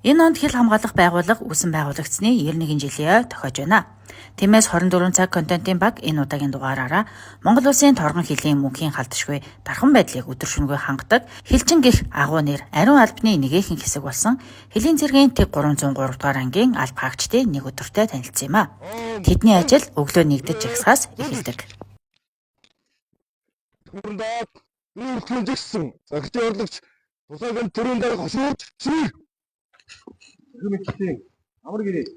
Энэ онд хил хамгаалах байгууллага үүсэн байгуулагдсаны 91 жилийн ой тохиож байна. Тиймээс 24 цаг контентын баг энэ удаагийн дугаараараа Монгол улсын торгон хөлийн мөнхийн халдшгүй дархан байдлыг өдөр шөнөгүй хангадаг хилчин гих агуу нэр ариун албаны нэгэн хэсэг болсон хөлийн цэргийн тэг 303 дугаар ангийн алба хаагчдын нэг өдөртэй танилцсан юм а. Тэдний ажил өглөө нэгдэж жагсахаас эхэлдэг. Тусаагийн төрийн дарга хошууч шир. Хэмжлийн амар гэрээ.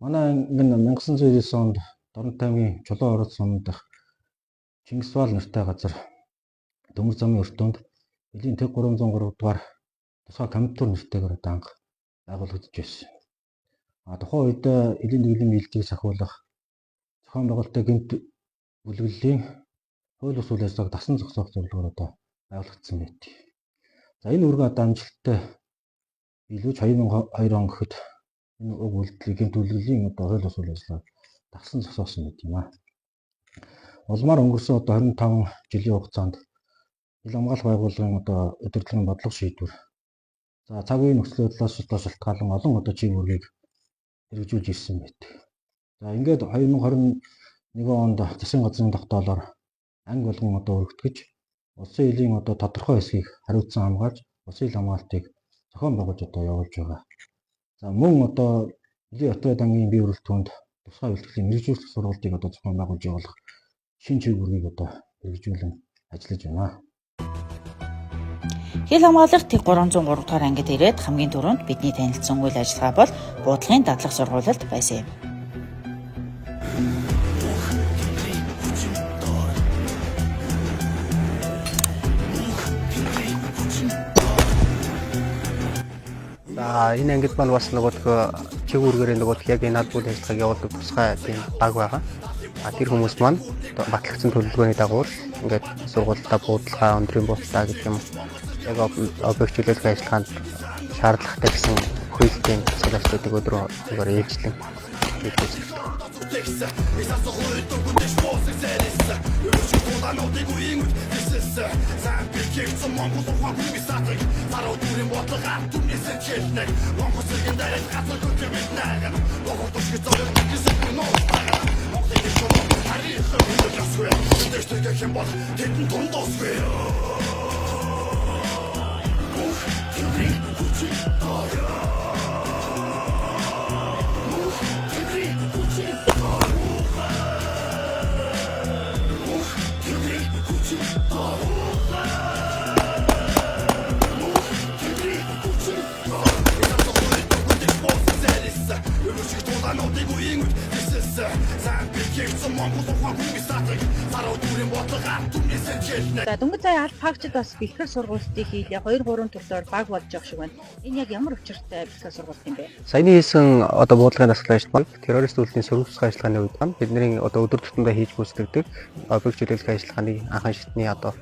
Манай анги нь 1999 онд Дорнот аймгийн Чулуун орол сумын дахь Чингисвал нэртэй газар Төмөр замын өртөөнд хөлийн тэг 303 дугаар тусгай компьютер нэртэйгээр одоо анх байгуулагдаж байсан. А тухайн үед хөлийн дэглэм үйлчлэгийг сахиулах зохион байгуулалтын гэмт бүлэглэлийн хууль бус үйл ажиллагааг дасан зогсоох зорилгоор одоо байгуулагдсан байдаг. За энэ үүргээ одоо амжилттай биелүүлж 2002 он гэхэд энэ уг үйлдэлийг гэмт бүлэглэлийн одоо хууль бус үйл ажиллагааг дасан зогсоосон байдаг юм аа. Улмаар өнгөрсөн одоо 25 жилийн хугацаанд хил хамгаалах байгууллагын одоо удирдлагын бодлого шийдвэр за цаг үеийн нөхцөл байдлаас одоо шалтгаалan олон одоо чиг үүргийг хэрэгжүүлж ирсэн байдаг. За ингээд 2021 онд засгийн газрын тогтоолоор анги болгон одоо өргөтгөж улсын хилийн одоо тодорхой хэсгийг хариуцсан хамгаалж улсын хил хамгаалтыг зохион байгуулж одоо явуулж байгаа. За мөн одоо хөлийн отряд ангийн бие бүрэлдэхүүнд тусгай бэлтгэлийн мэргэжүүлэх сургалтыг одоо зохион байгуулж явуулах шинэ чиг үүргийг одоо хэрэгжүүлэн ажиллаж байна. Хил хамгаалах тэг 303 дугаар ангид ирээд хамгийн түрүүнд бидний танилцсан үйл ажиллагаа бол буудлын дадлах сургуулилт байсан юм. За энэ ангид маань бас нөгөөх чиг үүргээрээ нөгөөх яг энэ аль бүл ажиллагааг явуулдаг тусгай тийм баг байгаа. А тэр хүмүүс маань батлагдсан төлөвлөгөөний дагуу ингээд сургуультай буудалгаа, өндрийн буудалгаа гэх юм яг объект чөлөөлөх ажиллагаанд шаардлагатай гэсэн хөлтийн тусгай ажлуудыг өдөр хоногоор ээлжлэн хийж гүйцэтгэдэг. За дөнгөж сая аль пагчд бас бэлтгэл сургуулилтыг хийлээ. 2 3 төрлөөр баг болж байгаа шиг байна. Энэ яг ямар учиртай бэлтгэл сургуулилт юм бэ? Саяны хийсэн одоо буудлагын дасгал ажил маань террорист үйлдэлийн сөрөг тусгай ажиллагааны үед маань бидний одоо өдөр тутамдаа хийж гүйцэтгэдэг объект чөлөөлөх ажиллагааны анхан шатны одоо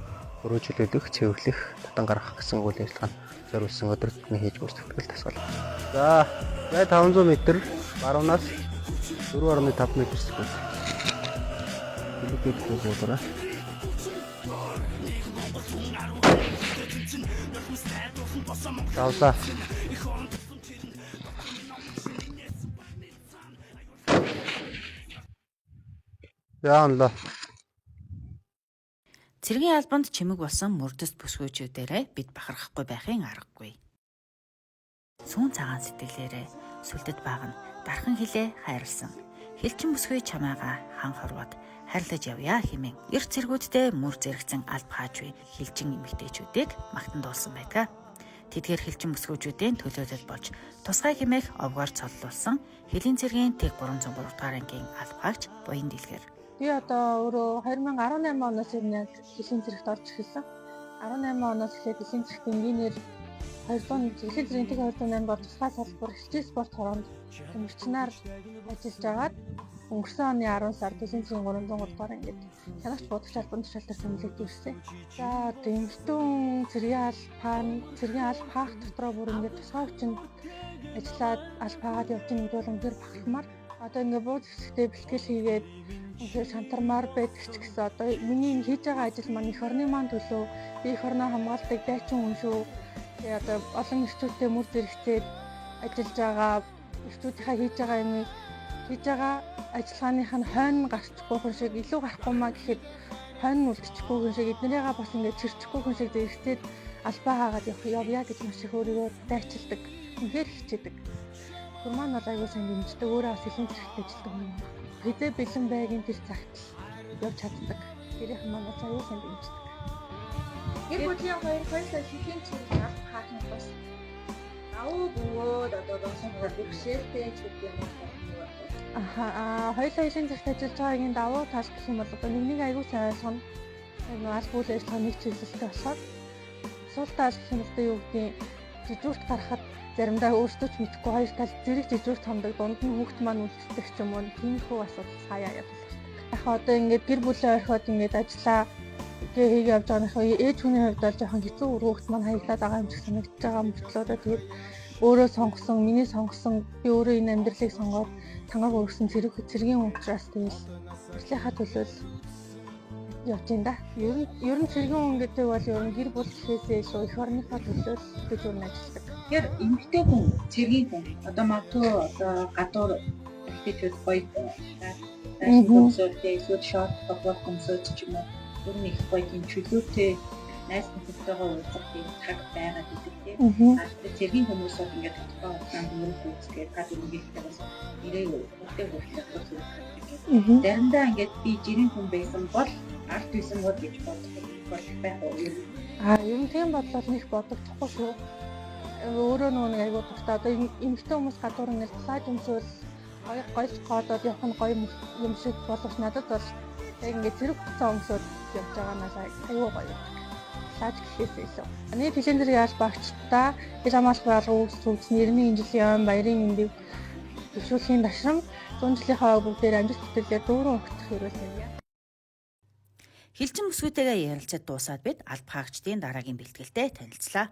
өрөө чөлөөлөх, цэвэрлэх, татан гаргах гэсэн үйл ажиллагаанд зориулсан өдөр тутмын хийж гүйцэтгэдэг дасгал. За, зай 500 м баруунаас 4.5 м секунд. Илүүгээд буудаарай. Давлаа. Яанла. Цэргийн албанд чимэг болсон мөрдөст бүсгүйчүүдээрээ бид бахархахгүй байхын аргагүй. Сүүн цагаан сэтгэлээрээ сүлдэд багна дархан хилээ хайрлсан. Хилчин бүсгүй чамаага хан хорвоод хайрлаж явъя хэмээн эрт цэргүүддээ мөр зэрэгцэн алба хааж буй хилчин эмэгтэйчүүдийг магтан дуулсан байдаг. Тэдгээр хилчин бүсгүйчүүдийн төлөөлөл болж тусгай хэмээх овгоор цоллуулсан хөлийн цэргийн тэг 303 дугаар ангийн алба хаагч Буян Дэлгэр. Би одоо өөрөө 2018 оноос ер нь яг хөлийн цэрэгт орж эхэлсэн. 18 оноос эхлээд хөлийн цэрэгт энгийнээр 200 хөлийн цэргийн тэг 208 бор тусгай салбар хилчээ спорт хороонд тэмэрчнаар ажиллаж агаад Өнгөрсөн оны 10 сард Дэлхийн цэргийн 303 дугаар ангид хянагч буудагч албан тушаал дээр тэмдэглэж ирсэн. За одоо эмэгтэй цэргийн аль цэргийн аль паах дотроо бүр ингээд тусгай хүчинд ажиллаад аль паагаад явж байгаа гэдэг бол үнэхээр бахархмаар. Одоо ингээд бууз хэсэгтээ бэлтгэл хийгээд үнэхээр шантармаар байдаг ч гэсэн одоо миний энэ хийж байгаа ажил маань эх орны маань төлөө, би эх орноо хамгаалдаг дайчин хүн шүү. Тэгээ одоо олон эрчүүдтэй мөр зэрэгцээд ажиллаж байгаа эрчүүдийнхаа хийж байгаа юмыг хийж байгаа ажиллагааных нь хойно гарчихгүй хүн шиг илүү гарахгүй маа гэхэд хойно нь үлдчихгүй хүн шиг эднэрийгээ бас ингээд чирчихгүй хүн шиг зэрэгцээд албаа хаагаад явах явъя гэж маш их өөрийгөө дайчилдаг. Үнэхээр хичээдэг. Хөр маань бол аягүй сайн дэмждэг. Өөрөө бас илүү зэрэгтэй ажилтдаг юм байна. Хизээ бэлэн байгийн тэр цагт л явж чаддаг. Гэрийнхэн маань бас аягүй сайн дэмждэг. Гэр бүлийн хоёр хоёулаа хилийн цэрэг алба хаахын бас давуу бөгөөд одоо доосон бэрхшээлтэй ч гэдэг юм уу. Аха, хоёулаа хилийн зэрэгт ажиллаж байгаагийн давуу тал гэх юм бол одоо нэг нэг аягүй сайн ойлгоно. Яг аль бүл ажиллагаа нэг чиглэлтэй болохоор сул тал гэх юм бол одоо юу гэдгийг жижүүрт гарахад заримдаа өөртөө ч мэдэхгүй хоёр тал зэрэг жижүүрт хондог, дунд нь хүүхд маань үлддэг ч юм уу, тиймэрхүү асуудал саяа ядуулдаг. Яг одоо ингээд гэр бүлээ орхиод ингээд ажиллаа гээ хийгээ явж байгаа нөхөө ээж хүний хувьд бол жоохон хэцүү, хүүхд маань хаягдаад байгаа юм шиг санагдаж байгаа мөртлөө одоо тэгээд өөрөө сонгосон, миний сонгосон, би өөрөө энэ амьдралыг сонгоод тангааг өргөсөн цэрэг цэргийн хүн учраас тэгэл ажлынхаа төлөө л явж байна да. Ер нь цэргийн хүн гэдэг бол ер нь гэр бүл гэхээсээ илүү эх орныхоо төлөө л гэж юу ажилладаг. Тэгэхээр эмэгтэй хүн, цэргийн хүн одоо магадгүй одоо гадуур эмэгтэйчүүд гоё өмсөөд эсвэл шорт футбол өмсөөд ч юм уу ер нь их гоё тийм чөлөөтэй найз нөхөдтэйгээ уулзах тийм цаг байгаа гэдэг тийм. А цэргийн хүмүүс бол ингээд тодорхой хугацаанд мөрөг гүйцэтгэхэд та дөрвөгийнхтэй бас ирээ хүүхдээ хүртэл гадуур зүрх гэдэг. Заримдаа ингээд би жирийн хүн байсан бол арт байсан бол гэж бодох болох байх уу? А ер нь тийм бодлол нэг бодогдохгүй шүү. Өөрөө нөгөө нэг айгуу дуртай. Одоо эмэгтэй хүмүүс гадуур ингээд плаж өмсөөл гоё гоё гоодоод явах нь гоё юм шиг боловч надад бол яг ингээд зэрэг хуцаа өмсөөд явж байгаа надад айгуу гоё байдаг. Плаж гэхээс илүү. Нийт хилийн зэрэг яал багчдаа хил хамгаалах байгууллага үүсч үзсэн 91 жилийн ойн баярын мэндийг дэвшүүлэхийн дашрам 100 жилийнхаа ой бүгдээр амжилт бүтээлээр дүүрэн өгөх ерөөл тавья. Хилчин бүсгүйтэйгээ ярилцаад дуусаад бид алба хаагчдын дараагийн бэлтгэлтэй танилцлаа.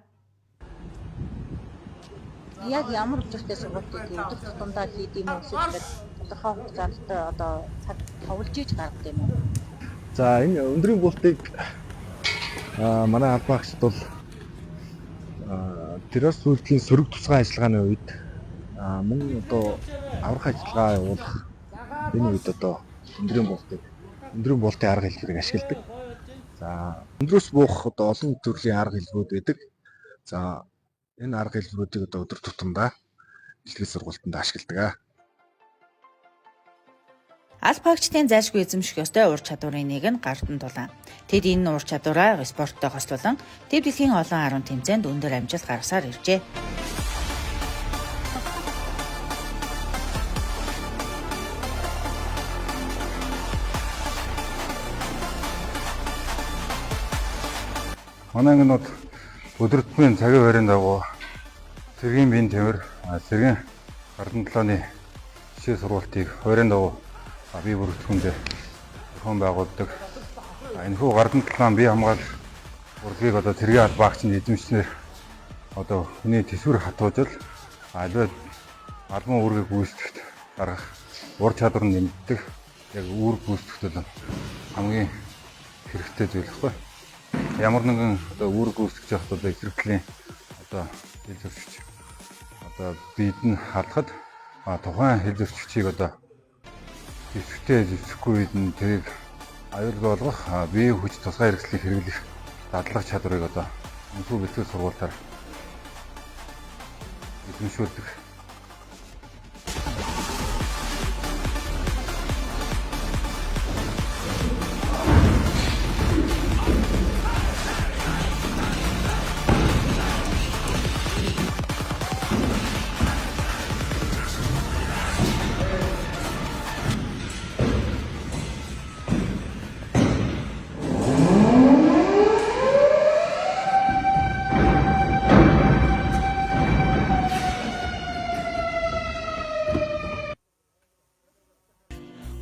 Яг ямар учиртай сургалтыг өдөр тутамдаа хийдэг юм уу эсвэл ингээд тодорхой хугацаанд одоо цаг товлж иж гаргадаг юм уу? За энэ өндрийн буултыг манай албан агчид бол террорist үйлдэлийн сөрөг тусгай ажиллагааны үед мөн одоо аврах ажиллагаа явуулах энэ үед одоо өндрийн буултын арга хэлбэрийг ашигладаг. За өндрөөс буух одоо олон төрлийн арга хэлбэрүүд байдаг. За энэ арга хэлбэрүүдийг одоо өдөр тутамдаа бэлтгэл сургалтанд ашигладаг. Алба хаагчдын зайлшгүй эзэмших ёстой ур чадварын нэг нь гардан тулаан. Тэд энэ ур чадвараа спорттой хослуулан төв дэлхийн олон арван тэмцээнд өндөр амжилт гаргасаар иржээ. Манай ангинууд өдөр тутмын цагийн байрын дагуу цэргийн биеийн тамир, цэргийн гардан тулааны жишээ сургалтыг хуваарийн дагуу бие бүрэлдэхүүндээ зохион байгуулдаг. Энэхүү гардан тулаан бие хамгаалах урлагийг одоо цэргийн албаагч нь эзэмшснээр одоо хүний төсвөр хатуужил аливаа албан үүргийг гүйцэтгэхэд гаргах ур чадвар нь нэмэгддэг. Яг үүрэг гүйцэтгэхэд бол хамгийн хэрэгтэй зүйл байхгүй. Ямар нэгэн одоо үүрэг гүйцэтгэж байхад одоо эсрэг талын одоо хил зөрчигч одоо бид нь халахад тухайн хил зөрчигчийг одоо зэвсэгтэй зэвсэхгүй үед нь тэрийг аюулгүй болгох бие хүч тусгай хэрэгслийг хэрэглэх дадлага чадварыг одоо энэхүү бэлтгэл сургалтаар эзэмшүүлдэг.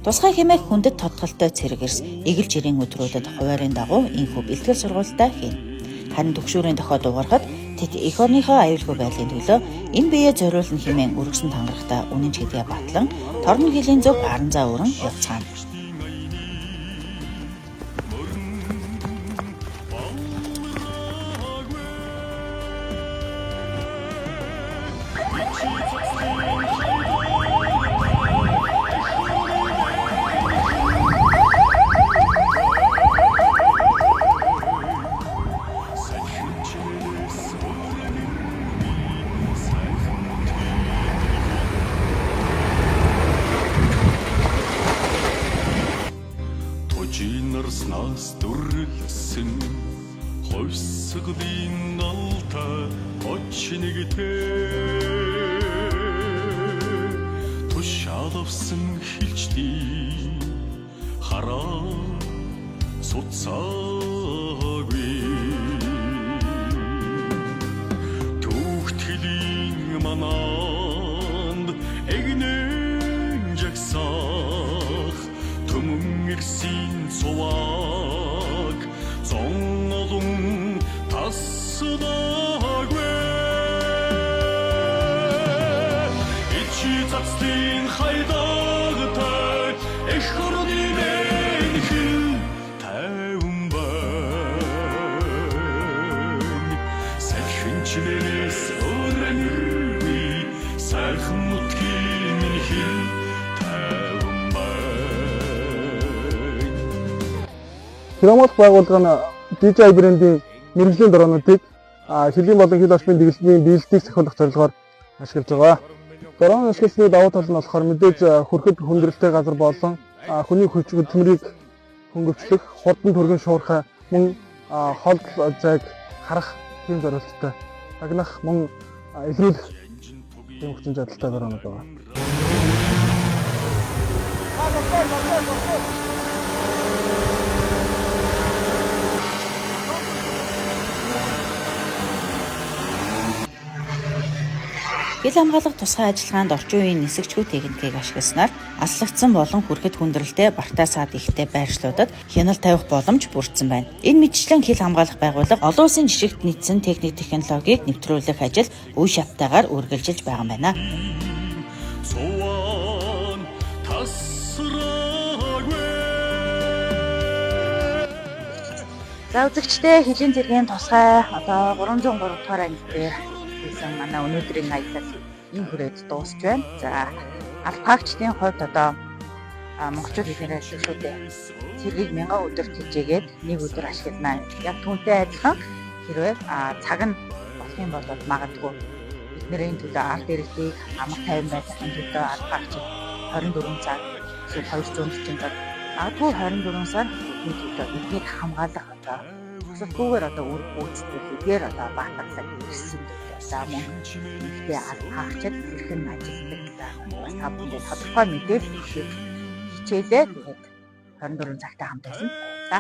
Тусгай хэмээх хүндэт тодголтой цэрэг эрс эгэл жирийн өдрүүдэд хуваарийн дагуу энхүү бэлтгэл сургуультаа хийнэ. Харин түгшүүрийн дохио дуугарахад тэд эх орныхоо аюулгүй байдлын төлөө энэ биеэ зориулна хэмээн өргөсөн тангарахтаа үнэнч гэдгээ батлан торно хилийн зөв аранзаа өрн явцгаана. Тожинарснаас дүрлсэн хувьсгалын алтай оч нэгтэй тушаалавсан хилчдийн хараа суцаагүй түүхтгэлийн мананд эгнэн жагсаах түмэн ирсэн цувааг зон олон таслаагүй ичи цацлын хайдагтай эх орны мэн хэл тайван байна салхинчлээс өрнөгүй сайхан нутгийн минь хэл тайван байна. Хирамолх байгууллага нь DJI брендийн мэргэжлийн дронуудыг хилийн болон хил орчмын дэглэмийн биелэлтийг сахиулах зорилгоор ашиглаж байгаа. Дрон ашигласны давуу тал нь болохоор мэдээж хөрөхөд хүндрэлтэй газар болон хүний хүч хөдөлмөрийг хөнгөвчлөх, хурдан түргэн шуурхай мөн хол зайг харах тийм зорилттой. Тагнах мөн илрүүлэх тийм хүчин чадалтай дронууд байгаа. Хил хамгаалах тусгай ажиллагаанд орчин үеийн нисгчгүй техникийг ашигласнаар аслагдсан болон хүрэхэд хүндрэлтэй бартаа саад ихтэй байршлуудад хяналт тавих боломж бүрдсэн байна. Энэ мэтчлэн хил хамгаалах байгууллага олон улсын жишигт нийцсэн техник технологиг нэвтрүүлэх ажил үе шаттайгаар үргэлжилж байгаа юм байна. Цуван тасраагүй. За үзэгчдээ хилийн цэргийн тусгай одоо 303 дугаар анги дээр хийсэн манай өнөөдрийн аялал энэ хүрээд дуусч байна. За алпагчдын хувьд одоо монголчууд хэлээр ярьдаг шүү дээ. Цэргийг 1000 өдөр тэжээгээд нэг өдөр ашиглана. Яг түүнтэй адилхан хэрвээ цаг нь болох юм бол магадгүй бидний төлөө ард иргэдийг амар тайван байхын төлөө алпагч 24 цаг эсвэл 240 цаг магадгүй 24 сар бидний төлөө эднийг хамгаалах одоо зогсолтгүйгээр одоо үр гүйцэтгэх эдгээр одоо баатарлаг ирсэн төлөө. За мөн ихтэй алпагчид хэрхэн ажилладаг бас та бүхэндээ тодорхой мэдээлэл өгөхийг хичээлээ. Тэгээд 24 цагтай хамт байсан. За.